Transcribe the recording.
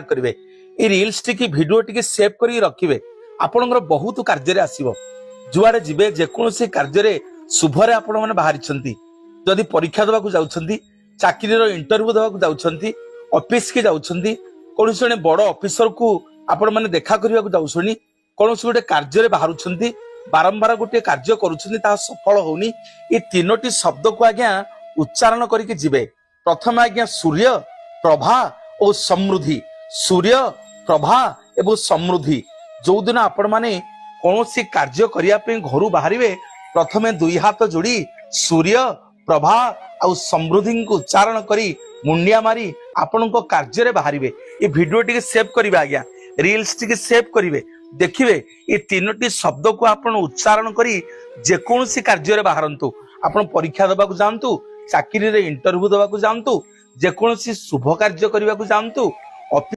କରିବେ। ଏଇ ରିଲ୍ସ ଟିକେ, ଭିଡିଓ ଟିକେ ସେଭ୍ କରିକି ରଖିବେ, ଆପଣଙ୍କର ବହୁତ କାର୍ଯ୍ୟରେ ଆସିବ। ଯୁଆଡେ ଯିବେ, ଯେକୌଣସି କାର୍ଯ୍ୟରେ ଶୁଭରେ ଆପଣମାନେ ବାହାରିଛନ୍ତି, ଯଦି ପରୀକ୍ଷା ଦେବାକୁ ଯାଉଛନ୍ତି, ଚାକିରିର ଇଣ୍ଟରଭ୍ୟୁ ଦେବାକୁ ଯାଉଛନ୍ତି, ଅଫିସ କି ଯାଉଛନ୍ତି, କୌଣସି ଜଣେ ବଡ ଅଫିସରକୁ ଆପଣମାନେ ଦେଖା କରିବାକୁ ଯାଉଛନ୍ତି, କୌଣସି ଗୋଟେ କାର୍ଯ୍ୟରେ ବାହାରୁଛନ୍ତି, ବାରମ୍ବାର ଗୋଟିଏ କାର୍ଯ୍ୟ କରୁଛନ୍ତି, ତାହା ସଫଳ ହଉନି, ଏ ତିନୋଟି ଶବ୍ଦକୁ ଆଜ୍ଞା ଉଚ୍ଚାରଣ କରିକି ଯିବେ। ପ୍ରଥମେ ଆଜ୍ଞା ସୂର୍ଯ୍ୟ, ପ୍ରଭା ଓ ସମୃଦ୍ଧି। ସୂର୍ଯ୍ୟ, ପ୍ରଭା ଏବଂ ସମୃଦ୍ଧି। ଯୋଉଦିନ ଆପଣମାନେ କୌଣସି କାର୍ଯ୍ୟ କରିବା ପାଇଁ ଘରୁ ବାହାରିବେ, ପ୍ରଥମେ ଦୁଇ ହାତ ଯୋଡି ସୂର୍ଯ୍ୟ, ପ୍ରଭା ଆଉ ସମୃଦ୍ଧିଙ୍କୁ ଉଚ୍ଚାରଣ କରି ମୁଣ୍ଡିଆ ମାରି ଆପଣଙ୍କ କାର୍ଯ୍ୟରେ ବାହାରିବେ। ଏ ଭିଡିଓ ଟିକେ ସେଭ୍ କରିବେ ଆଜ୍ଞା, ରିଲ୍ସ ଟିକେ ସେଭ୍ କରିବେ। ଦେଖିବେ, ଏ ତିନୋଟି ଶବ୍ଦକୁ ଆପଣ ଉଚ୍ଚାରଣ କରି ଯେକୌଣସି କାର୍ଯ୍ୟରେ ବାହାରନ୍ତୁ, ଆପଣ ପରୀକ୍ଷା ଦେବାକୁ ଯାଆନ୍ତୁ, ଚାକିରିରେ ଇଣ୍ଟରଭ୍ୟୁ ଦେବାକୁ ଯାଆନ୍ତୁ, ଯେକୌଣସି ଶୁଭ କାର୍ଯ୍ୟ କରିବାକୁ ଯାଆନ୍ତୁ, ଅଫିସ